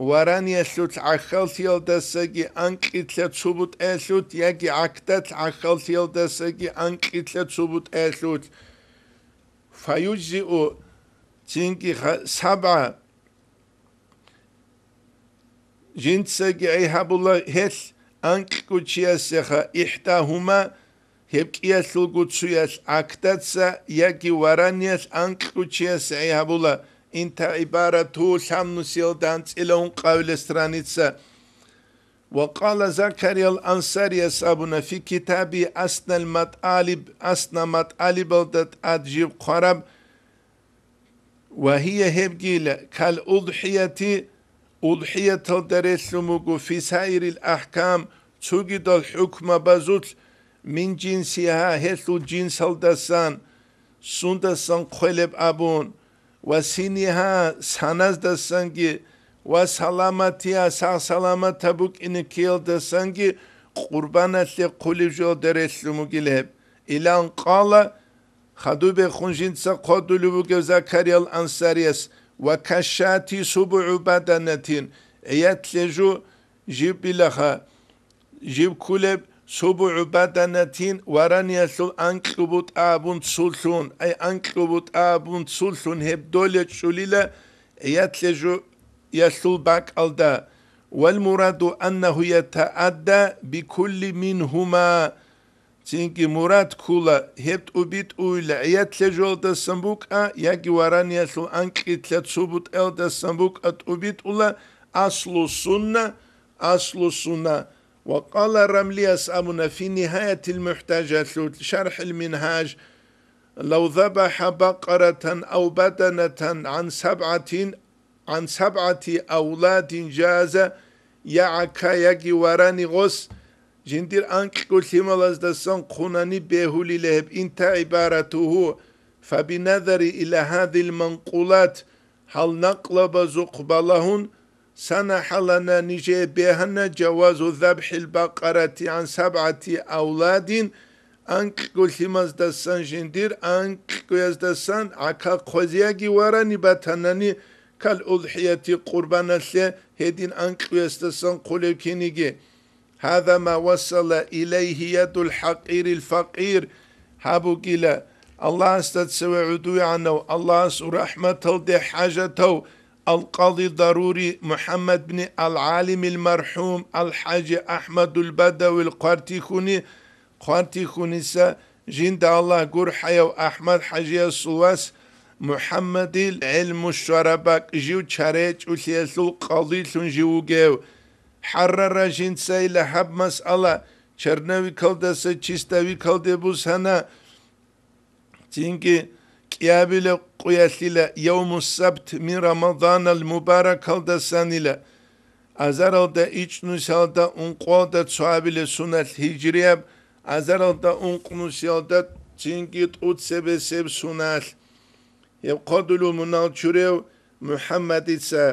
вараниялъулъ гӀахьаллъиялдасаги анкьилъа цо бутӀаялъулъ яги гӀакдалъ гӀахьаллъиялдасаги анкьилъа цо бутӀаялъулъ. Фаюжзиу цинги ха-, сабгӀа, жинцаги гӀей гьабула гьелъ анкьго чиясеха, ихӀдагьума, гьеб кӀиялъулго цуялъ гӀакдаца яги вараниялъ анкьго чиясе гӀей гьабула, инта гӀибарату лъабнусиялда анцӀила ункъабилеб страница. Ва къала Закариял Ансарияс абуна фи китаби Аснал МатӀалиб, Асна МатӀалибалда тӀад жиб хъвараб, ва гьия гьебгила кал удхӀияти, удхӀияталда релълъун буго, фи саирил ахӀкам, цогидал хӀукмабазулъ, мин жинсигьа, гьелъул жинсалдасан, сундасан хъвелеб абун, ва синигьа, саназдасанги, ва саламатигьа, сагъ-саламатаб букӀине ккеялдасанги къурбаналъе хъулеб жоялда релълъун бугила гьеб. Илан къала, хадубехун жинца хъодулев вугев Закариял Ансарияс, ва кашати субгӀу баданатин, гӀиятлъе жу жиб билаха, жиб ккулеб субгӀу баданатин, вараниялъул анкьу бутӀа абун цулъун, ай анкьу бутӀа абун цулъун гьеб доле чӀулила гӀиятлъе жуялъул бакӀалда. Вал мураду аннагьу ятаадда бикулли мингьума. Цинги мурад ккула, гьеб тӀубитӀуйла гӀиятлъе жуялдасан букӀа, яги вараниялъул анкьилъа цо бутӀаялдасан букӀа тӀубитӀула аслу сунна, аслу сунна. Ва къала Рамлияс абуна фи нигьаятил мухӀтажалъул шархӀил мингьаж: «Лав забахӀа бакъаратан ав баданатан гӀан сабгӀатин, гӀан сабгӀати авладин жаза, я гӀака, яги варани гъос, жиндир анкьго лъималаздасан хъунани бегьулила гьеб». Инта гӀибаратугьу, фабиназари иля гьадил манкъулат, гьал накълабазухъ балагьун, сана хӀалана нижее бегьана жавазу забхӀил бакъарати гӀан сабгӀати авладин, анкьго лъимаздасан жиндир анкьгояздасан гӀака хъвазеги варани батанани, кал удхӀияти къурбаналъе гьедин анкьгоясдасан хъулев киниги. Гьаза ма васала илайгьи ядул хӀакъирил факъир. Гьаб бугила Аллагьасда цеве гӀудугӀанав, Аллагьас рахӀматалде хӀажатав, ал-къади дарури МухӀаммад бни ал-ГӀалимил мархӀум ал-ХӀажи АхӀмадул Бадавил Хъвартихуни, Хъвартихуниса жинда Аллагь гурхӀаяв АхӀмад-хӀажиясул вас МухӀаммадил гӀелму щвараб бакӀ жив чаречӀулъиялъул къадилъун жив вугев. ХӀаррара жинцайила гьаб масъала, черновикалдаса чистовикалде бусана, цинги кӀиабилеб къуялъила явмуссабт мин Рамаданал мубаракалдасанила, азаралда ичӀнусиялда ункъуялда цоабилеб суналъ гьижрияб, азаралда ункънусиялда цинги тӀуцебесеб суналъ. Гьеб хъодулев мунал чурев МухӀаммадица.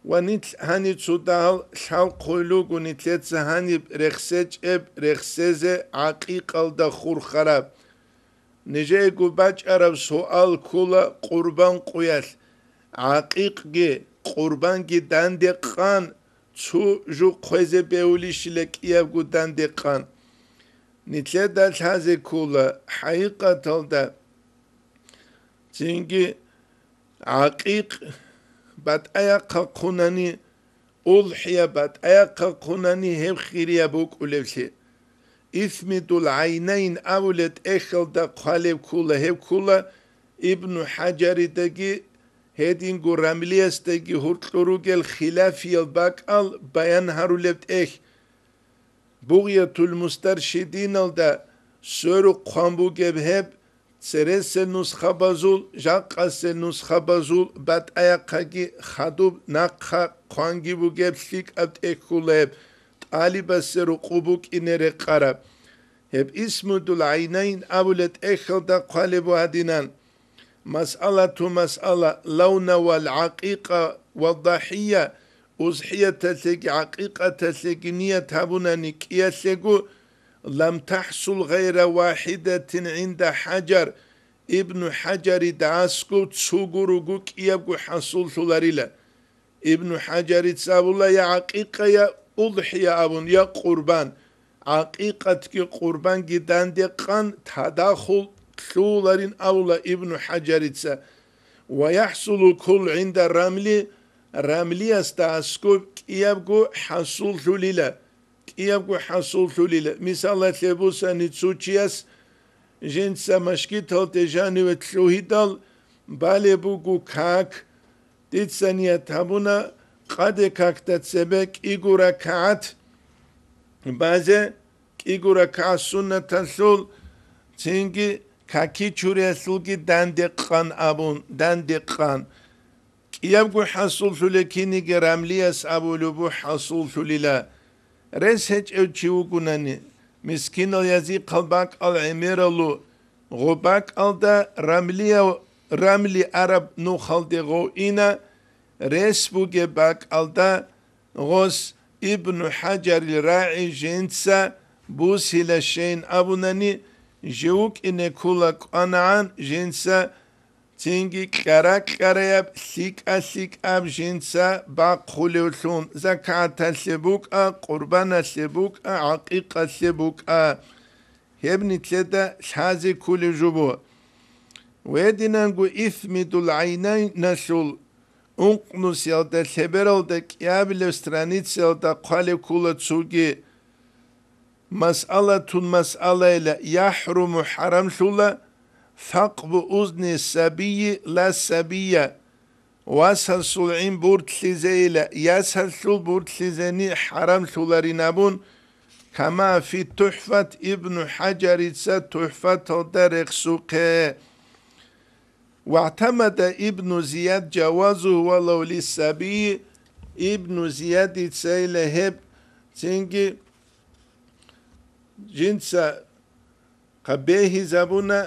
Ва нилъ гьанив цо дагьал лъалхъуй луго нилъеца гьаниб рехсечӀеб, рехсезе гӀакъикъалда хурхараб. Нижеего бачӀараб суал ккола къурбан къуялъ. ГӀакъикъги къурбанги данде къан, цо жо хъвезе бегьулищила кӀиябго данде къан. Нилъеда лъазе ккола, хӀакъикъаталда цинги гӀакъикъ батӀаяхъа хъунани, улхӀия батӀаяхъа хъунани гьеб хирияб букӀулевлъи. Исмидул ГӀайнайн абулеб тӀехьалда хъвалеб ккола, гьеб ккола Ибну ХӀажаридаги гьединго Рамлиясдаги гьоркьор ругел хилафиял бакӀал баян гьарулеб тӀехь. Бугъятул Мустаршидиналда сверухъ хъван бугеб гьеб, цересел нусхабазул, жакъасел нусхабазул батӀаяхъаги хадуб нахъа хъванги бугеб лъикӀаб тӀехьула гьеб, тӀалибасе рукъу букӀине рекъараб. Гьеб Исмудул ГӀайнайн абулеб тӀехьалда хъвалеб гьадинан. Масъалату масъала, лавна вал гӀакъикъа ва дагьия, узхӀияталъеги гӀакъикъаталъеги ният гьабунани кӀиялъего, лам тахӀсул гъайра вахӀидатин гӀинда ХӀажар, Ибну ХӀажарида аскӀов цого руго кӀиябго хӀасуллъуларила. Ибну ХӀажарица абула, я гӀакъикъа, я удхӀия абун, я къурбан. ГӀакъикъатги къурбанги данде къан тадахул лъугьуларин абула Ибну ХӀажарица. Ва яхӀсулу кул гӀинда Рамли, Рамлиясда аскӀоб кӀиябго хӀасуллъулила. КӀиябго хӀасуллъулила. Мисалалъе бусани, цо чияс жинца машгиталде жаниве лъугьидал балеб буго как, дица ният гьабуна къаде какда цебе кӀиго ракагӀат базе, кӀиго ракагӀат суннаталъул, цинги каки чуриялъулги данде къан абун, данде къан. КӀиябго хӀасуллъулеб киниги Рамлияс абулеб бу хӀасуллъулила. Рес гьечӀев чи вугунани, мискинал язихъал бакӀал гӀемералу, гъо бакӀалда Рамлияв, Рамли араб нухалде гъов ина, рес бугеб бакӀалда гъос Ибну ХӀажарил рагӀи жинца бусила щейин абунани, жив вукӀине ккула кӀванагӀан жинца цинги кьара-кьараяб, лъикӀа-лъикӀаб жинца бахъулевлъун, закаталъе букӀа, къурбаналъе букӀа, гӀакъикъалъе букӀа. Гьеб нилъеда лъазе кколеб жо буго. Гьединанго исмидул гӀайнайналъул ункънусиялда, лъебералда, кӀиабилеб страницаялда хъвалеб ккола цоги. Масъалатун масъалайила, яхӀруму, хӀарамлъула, сакъбу узни сабийи ла сабия, васасул гӀин буртлъизейила, ясалъул буртлъизени хӀарамлъуларин абун, кама фи тухӀфат, Ибну ХӀажарица ТухӀфаталда рехсухъе. ВагӀтамада Ибну Зияд жавазу валав лиссабийи, Ибну Зиядицайила гьеб цинги жинца хъа бегьизабуна,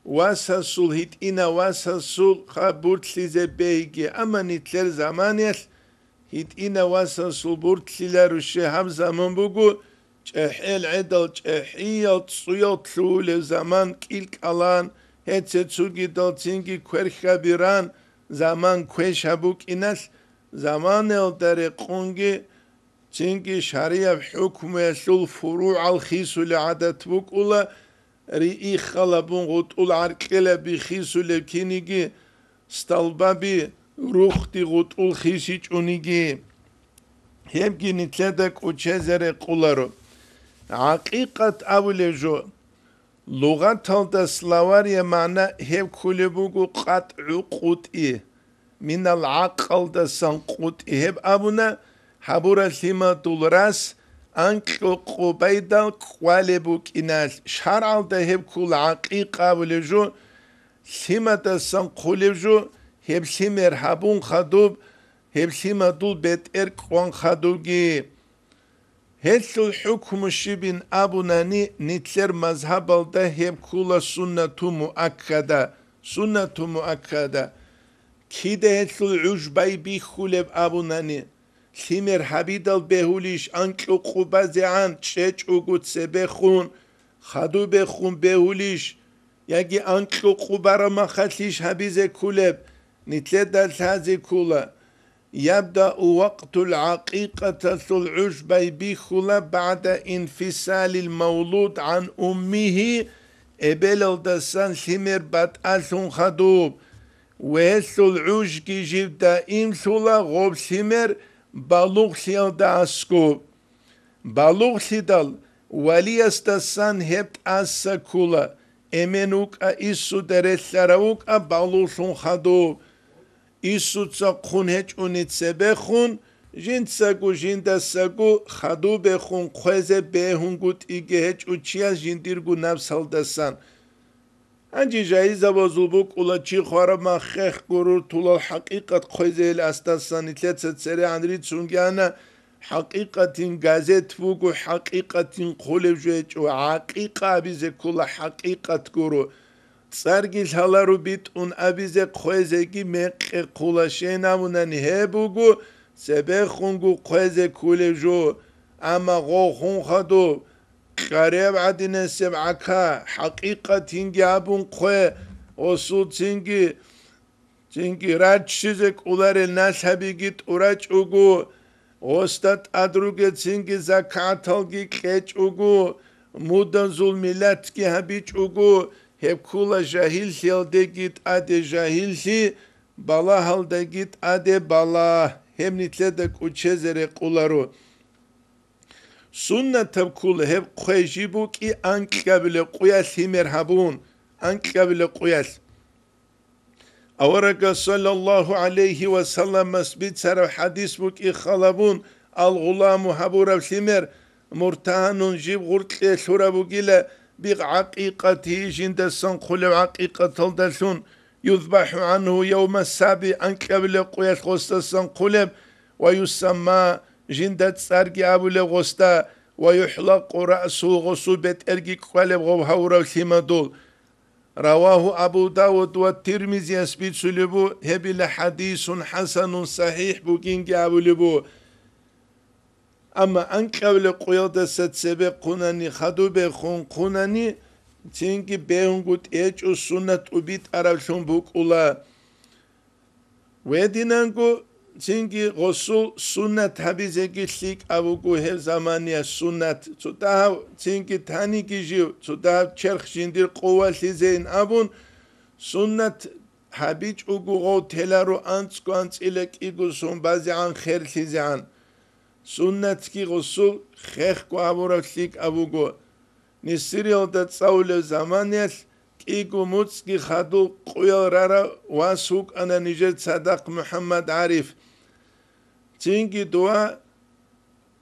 васасул, гьитӀина васасул хъа буртлъизе бегьиги, амма нилъер заманиялъ гьитӀина васасул буртлъиларуше гьаб заман буго, чӀехӀел гӀедал чӀехӀиял цӀуял лъугьулев заман кӀилкӀалан, гьеце цугидал цинги кверхаби ран, заман квеша букӀиналъ, заманаялда рекъунги, цинги шарияб хӀукмуялъул фуругӀал хисулеб гӀадат букӀула, рииххалабун гъутӀул гӀаркьелаби хисулеб киниги, столбаби рухди гъутӀул хисичӀониги. Гьебги нилъеда кӀучезе рекъуларо. ГӀакъикъат абулеб жо, лугъаталда словария магӀна гьеб кколеб буго къатӀгӀу къутӀи. Минал гӀакъалдасан къутӀи гьеб абуна, гьабураб лъимадул рас анкьго къубайдал кӀвалеб букӀиналъ. ШаргӀалда гьеб ккола гӀакъикъа абулеб жо, лъимадасан хъулеб жо, гьеб лъимер гьабун хадуб, гьеб лъимадул бетӀер кӀван хадубги. Гьелъул хӀукму щибин абунани, нилъер мазгьабалда гьеб ккола суннату муаккада, суннату муаккада. Кида гьелъул гӀуж байбихьулеб абунани, лъимер гьабидал бегьулищ анкьукъу базегӀан чӀечӀого цебехун, хадубехун бегьулищ, яги анкьукъу барамахалъищ гьабизе ккулеб, нилъеда лъазе ккула. Ябдау вакътул гӀакъикъаталъул гӀуж байбихьула багӀда инфисалил мавлуд гӀан уммигьи, эбелалдасан лъимер батӀалъун хадуб. Вегьелъул гӀужги жиб даимлъула гъоб лъимер балугълъиялда аскӀуб. Балугълъидал валиясдасан гьеб тӀаса ккула, эмен вукӀа, иссуда релълъарав вукӀа балугълъун хадуб. Иссуца хъун гьечӀони цебехун, жинцаго жиндасаго хадубехун хъвезе бегьунгутӀиги гьечӀо чияс жиндирго напсалдасан. Гьанже жагьилзабазул букӀула, чи хвараб маххехго руртулал хӀакъикъат хъвезейил асдасан нилъеца церегӀан рицунги ана, хӀакъикъатин газет буго, хӀакъикъатин хъулеб жо гьечӀо, гӀакъикъа абизе ккола, хӀакъикъат гуро. ЦӀарги лъаларо битӀун абизе хъвезеги мекъи хъула, щейин абунани гьеб буго, цебехунго хъвезе ккулеб жо, амма гъо хун хадуб, кьарияб гӀадинасеб гӀака, хӀакъикъатинги абун хъве, гъосул цинги, цинги раччизе кӀоларел налъабиги тӀурачӀого, гъосда тӀад ругел цинги закаталги кьечӀого, мудазул миллатги гьабичӀого, гьеб ккула жагьиллъиялдеги тӀаде жагьиллъи, балагьалдаги тӀаде балагь, гьеб нилъеда кӀучезе рекъуларо. Суннатаб ккула гьеб хъвей жиб букӀи анкьабилеб къуялъ лъимер гьабун, анкьабилеб къуялъ. Аварагас саллаллагьу гӀалайгьи ва салламас бицараб хӀадис букӀи халабун, ал-гъуламу гьабураб лъимер, муртагьанун жиб гъуркье лъураб бугила, бигъ гӀакъикъатигьи жиндасан хъулеб гӀакъикъаталдалъун, юзбахӀу гӀанхӀу явма саби, анкьабилеб къуялъ гъосдасан хъулеб, ва юсамма, жинда цӀарги абулеб гъосда, ва юхӀлакъу раъсу, гъосул бетӀерги кӀвалеб гъов гьавурав лъимадул. Равагьу Абу Давуд ва Тирмизияс бицулеб бу, гьебила хӀадисун хӀасанун сахӀихӀ бугинги абулеб бу. Амма анкьабилеб къуялдаса цебе хъунани, хадубехун хъунани, Цинги бегьунгутӀи гьечӀо суннат тӀубитӀаравлъун букӀула. Гьединанго цинги гъосул суннат гьабизеги лъикӀаб буго гьеб заманиялъ суннат. Цо дагьав цинги таниги жив, цо дагьав черх жиндир къувалъизейин абун, суннат гьабичӀого гъов теларо анцӀго анцӀила кӀиго сон базегӀан херлъизегӀан. Суннатги гъосул хехго гьабураб лъикӀаб буго. Нисириялда цӀалулев заманиялъ кӀиго муцӀги хадуб къуял рарав вас вукӀана нижер цадахъ МухӀаммад ГӀариф. Цинги дова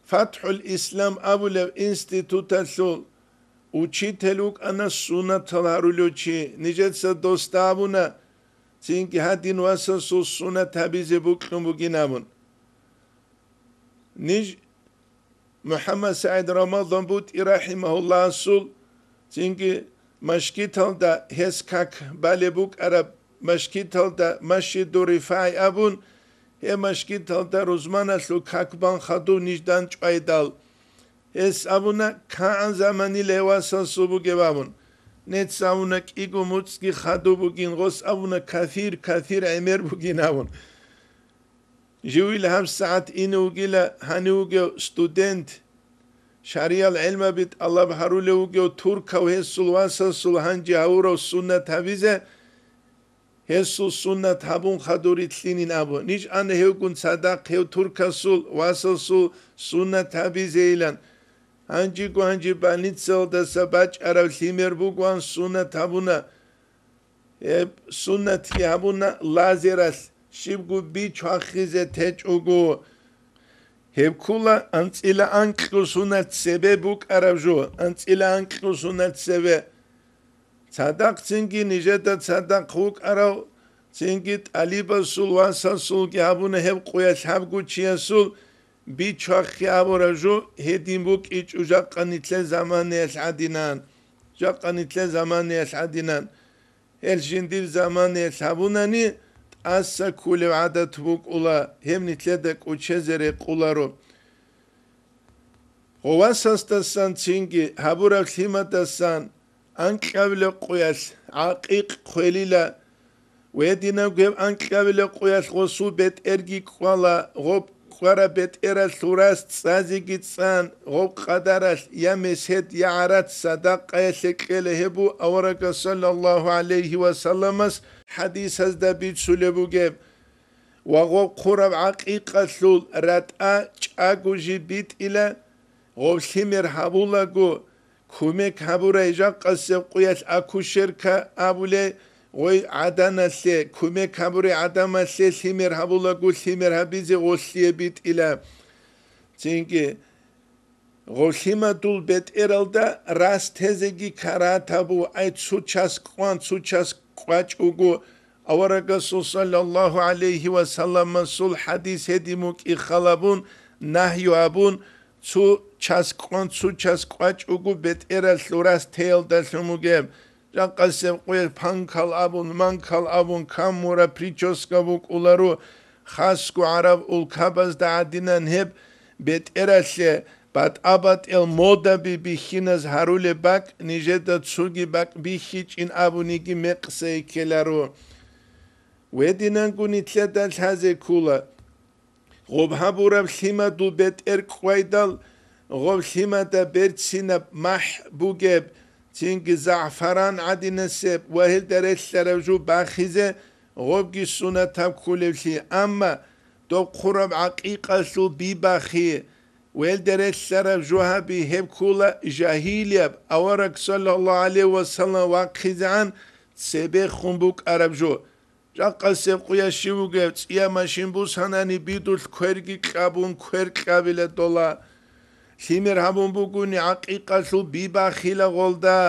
ФатхӀул Ислам абулев институталъул учитель вукӀана суннатал гьарулев чи, нижеца досда абуна, цинги гьадин васасул суннат гьабизе бокьун бугин абун. Ниж МухӀаммад СагӀид Рамадан БутӀи рахӀимагьуллагьасул цинги машгиталда гьес как балеб букӀараб машгиталда Масжиду РифагӀи абун, гьеб машгиталда рузманалъул как бан хадув ниж данчӀвайдал, гьес абуна, кагӀан заманила гьев васасул бугеб абун. Нец абуна, кӀиго муцӀги хадуб бугин, гъос абуна, кафир, кафир гӀемер бугин абун. Живил гьабсагӀат ине вугила гьанив вугев студент, шариял гӀелмаби тӀалаб гьарулев вугев туркав гьесул васасул гьанже гьавурав суннат гьабизе, гьесул суннат гьабун хадур рилълъинин абу. Ниж ана гьевгун цадахъ гьев туркасул васасул суннат гьабизейилан. Гьанжего гьанже больницаялдаса бачӀараб лъимер бугоан суннат гьабуна. Гьеб суннатги гьабуна лазералъ, щибго бич вахизе течӀого. Гьеб ккола анцӀила анкьго суннат цебе букӀараб жо, анцӀила анкьго суннат цебе. Цадахъ цинги нижеда цадахъ вукӀарав, цинги тӀалибасул васасулги гьабуна гьеб къуялъ гьабгучиясул бич вахи абураб жо гьедин букӀичӀо жакъа нилъер заманаялъ гӀадинан. Жакъа нилъер заманаялъ гӀадинан. Гьел жиндир заманаялъ гьабунани, тӀаса кколев гӀадат букӀула, гьеб нилъеда кӀучезе рекъоларо. Гъовасасдасан цинги гьабураб лъимадасан анкьабилеб къуялъ гӀакъикъ хвелила. Гьединаб гьеб анкьабилеб къуялъ гъосул бетӀерги кӀвала, гъоб кӀвараб бетӀералъул рас цӀазеги цӀан, гъоб къадаралъ я месед, я гӀарац садакъаялъе кьела гьеб бу аварагас саллаллагьу гӀалайгьи ва салламас хӀадисазда бицулеб бугеб. Ва гъоб хъураб гӀакъикъалъул ратӀа чӀаго жиб битӀила, гъоб лъимер гьабулаго, кумек гьабурай жакъасеб къуялъ акушерка абулей гъой гӀаданалъе, кумек гьабурай гӀадамалъе лъимер гьабулаго лъимер гьабизе гъолъие битӀила. Цинги гъолъимадул бетӀералда рас тезеги карагьат гьабу, ай цу час кӀван, цу час кӀвачӀ вуго, аварагасул саллаллагьу гӀалайгьи ва салламасул хӀадис гьедин букӀин халабун, нагью абун, цу час кӀван, цу час кӀвачӀ вуго бетӀералъул рас теялдалъун вугеб. Жакъасеб къуялъ панкал абун, манкал абун, камура прическа букӀуларо, хасго гӀараб улкабазда гӀадинан гьеб бетӀералъе батӀа-батӀиял модаби бихьиназ гьарулеб бакӀ, нижеда цоги бакӀ бихьичӀин абуниги мекъсей ккеларо. Гьединанго нилъеда лъазе ккола. Гъоб гьабураб лъимадул бетӀер кӀвайдал, гъоб лъимада берцинаб махӀ бугеб, цинги загӀфаран гӀадинасеб ва гьелда релълъараб жо бахизе гъобги сунатаб кколеблъи, амма доб хъураб гӀакъикъалъул би бахи, ва гьелда релълъараб жо гьаби, гьеб ккола жагьилияб, авараг саллаллагьу гӀалайгьи ва саллам вахъизегӀан цебехун букӀараб жо. Жакъасеб къуялъ щив вугев, цӀия машин бусанани бидулъ кверги кьабун, квер кьабила дола. Лъимер гьабун бугони гӀакъикъалъул би бахила гъолда.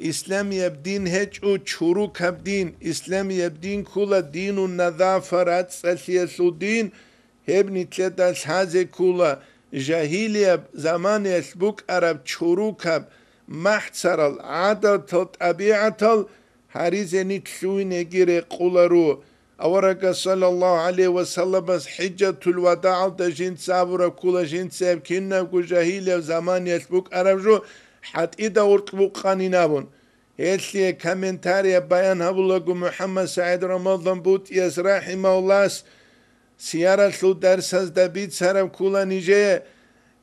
Исламияб дин гьечӀо чурукаб дин. Исламияб дин ккола динун назафа, рацӀцӀалъиялъул дин. Гьеб нилъеда лъазе ккола жагьилияб заманаялъ букӀараб чурукаб махӀцарал, гӀадатал, тӀабигӀатал гьаризе нилъ лъугьинеги рекъоларо. Аварагас саллаллагьу гӀалайгьи ва салламас хӀижатул вадагӀалда жинца абураб ккола, жинцаяб кинабго жагьилияб заманаялъ букӀараб жо хӀатӀида гъоркь букъанин абун. Гьелъие комментарияб баян гьабулаго МухӀаммад СагӀид Рамазан БутӀияс рахӀимагьуллагьас сияралъул дарсазда бицараб ккола нижее,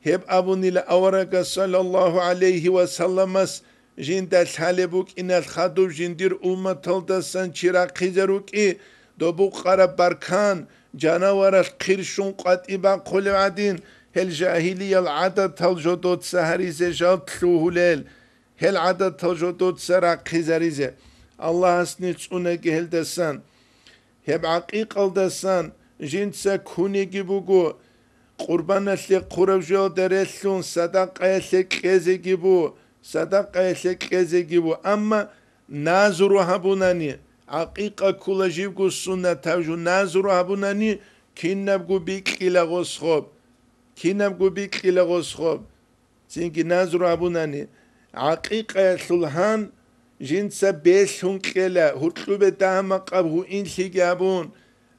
гьеб абунила аварагас саллаллагьу гӀалайгьи ва салламас, жинда лъалеб букӀиналъ хадуб жиндир умматалдасан чи рахъизе рукӀи, доб букъараб баркан, жанаваралъ хъир щун къватӀи бахъулев гӀадин, гьел жагьилиял гӀадатал жо доца гьаризе жал лъугьулел, гьел гӀадатал жо доца рахъизаризе. Аллагьас нилъ цӀунаги гьелдасан. Гьеб гӀакъикъалдасан жинца кунеги буго, къурбаналъе хъураб жоялда релълъун садакъаялъе кьезеги бу, садакъаялъе кьезеги бу. Амма назру гьабунани, гӀакъикъа ккола жибго суннатаб жо, назру гьабунани, кинабго бикьила гъос гъоб, кинабго бикьила гъос гъоб. Цинги назру гьабунани, гӀакъикъаялъул гьан жинца белъун кьела, гьуркьубе дагьа-макъаб гьуинлъиги гьабун,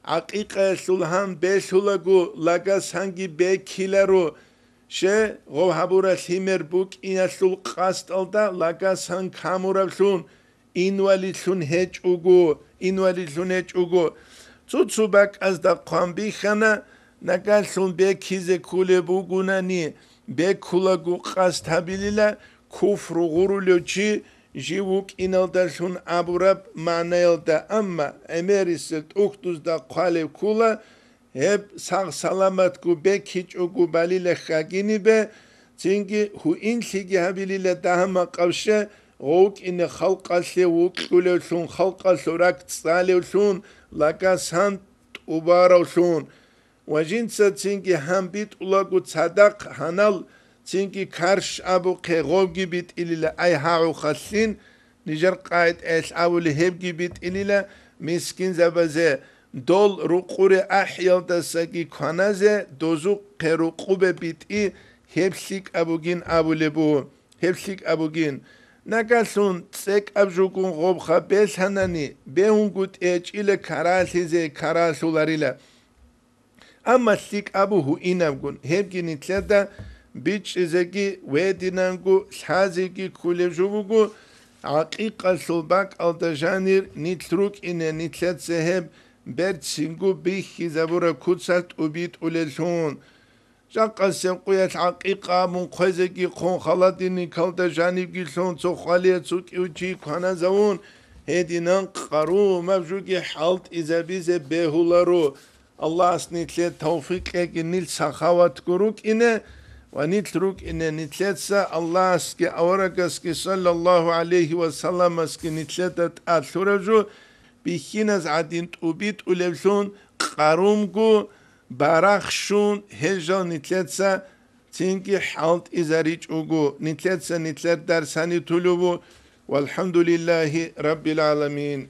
гӀакъикъаялъул гьан белъулаго, лагас гьанги беккиларо. Ще, гъов гьабурал лъимер букӀиналъул къасдалда лагас гьан камураблъун, инвалидлъун гьечӀого, инвалидлъун гьечӀого. Цо-цо бакӀазда хъван бихьана, нагалъун бекизе кколеб бугунани, бекулаго къасд гьабилила, куфру гъурулев чи жив вукӀиналдалъун абураб магӀнаялда, амма гӀемерисел тӀухьдузда хъвалеб ккола, гьеб сагъ-саламатго бекичӀого балила хагинибе, цинги гьуинлъиги гьабилила дагьа-макъаб, ще, гъов вукӀине халкъалъе вукьулевлъун, халкъалъул ракӀ цӀалевлъун, лагас гьан тӀубаравлъун. Ва жинца цинги гьан битӀулаго цадахъ гьанал цинги карш абухъе гъовги битӀилила, ай гьагӀухъаллъин, нижер къагӀидаялъ абули гьебги битӀилила мискинзабазе, дол рукъуре ахӀиялдасаги кваназе дозухъе рукъубе битӀи, гьеб лъикӀаб бугин абулеб буго, гьеб лъикӀаб бугин. Нагалъун цӀекӀаб жугун гъобха белъанани, бегьунгутӀи гьечӀила каралъизе каралъуларила. Амма лъикӀаб буго гьуинабгун, гьебги нилъеда бичӀчӀизеги, гьединанго лъазеги кколеб жо буго, гӀакъикъалъул бакӀалда жанир нилъ рукӀине нилъеца гьеб берцинго бихьизабураб куцалъ тӀубитӀулеллъун. Жакъасеб къуялъ гӀакъикъа абун хъвезеги хъун, холодильникалда жанибги лъун, цо хвалияв цо кӀив чи кваназавун, гьединан къарумаб жуги хӀалтӀизабизе бегьуларо. Аллагьас нилъе тавфикъ кьеги нилъ сахаватго рукӀине ва нилъ рукӀине нилъеца Аллагьасги аварагасги саллаллагьу гӀалайгьи ва салламасги нилъеда тӀад лъураб жо бихьиназ гӀадин тӀубитӀулеблъун, къарумго барахщун гьел жал нилъеца цинги хӀалтӀизаричӀого, нилъеца нилъер дарс гьаниб тулеб буго. ВалхӀамдулиллагьи раббил гӀаламин.